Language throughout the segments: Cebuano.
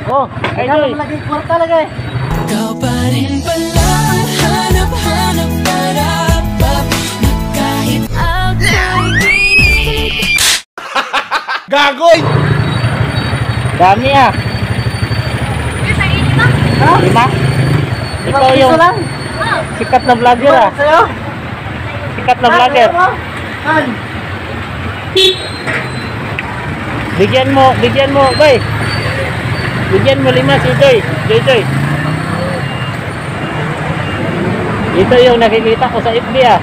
Oh, ay Joy. Lagi kwarta lagi. Ikaw pa rin pala ang hanap-hanap para ba na kahit ako'y kinikilig. Gagoy! Dami ah. Ha? Lima? Ikaw yung Piso lang. Sikat na vlogger ah. Sa'yo? Sikat na vlogger. Han. Bigyan mo, boy. Bigyan mo lima si Joy. Joy, Joy. Ito yung nakikita ko sa FB ah.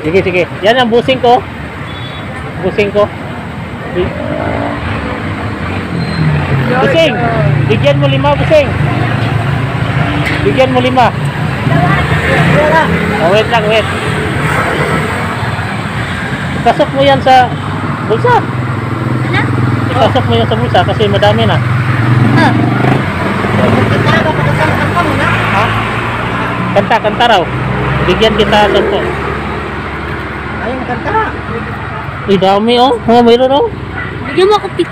Sige, sige. Yan ang busing ko. Busing ko. Busing! Bigyan mo lima, busing. Bigyan mo lima. Oh, wait lang, wait. Ipasok mo yan sa bulsa. Ipasok mo yan sa bulsa kasi madami na. Kanta ka, kanta mo na. Ha? Kanta, kanta raw. Bigyan kita 10. Ayun, kanta na. Uy, dami oh. Oh, mayroon oh. Bigyan mo ako 50.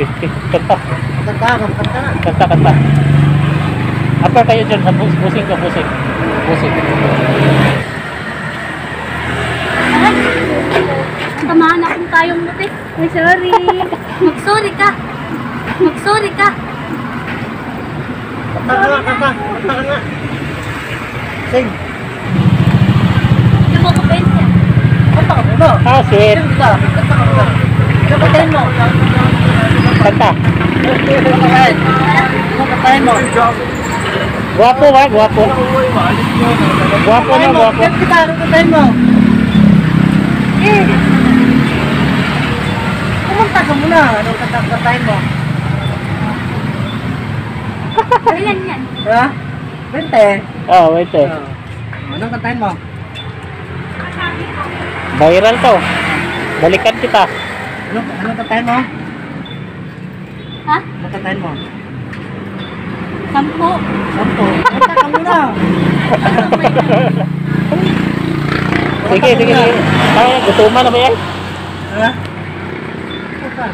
50. Kanta. Kanta ka, kanta na. Kanta, kanta. Apa kayo dyan sa busing ko, busing. Busing. Aray! Tamahan akong tayong muti. Ay, sorry. Mag-sorry ka. Mag-sorry ka. Kanta ka nga, kanta. Kanta ka nga. Sing. Bigyan mo ako 20. Kanta ka muna. Ah, sweet. Sing ka. Kanta ka muna. Ano kantahin mo? Kanta. Ano kantahin? Ano kantahin mo? Guwapo ba? Guwapo. Guwapo na, Kantahin mo. guwapo. Bigyan kita. Ano kantahin mo? Eh, Kumanta ka muna. Anong kanta kantahin mo? Ilan yan? Ha? 20. Oh, wait eh. Oh. Anong kantahin mo? Viral to. Balikan kita. Anong kantahin mo? Ha? Anong kantahin mo? 10. 10. Kanta ka muna. Sige, sige, sige. Ay, gutuman na ba yan? Ha? Kanta.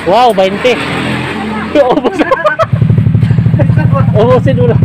Wow, 20. Ubus. Ubusin mo lang.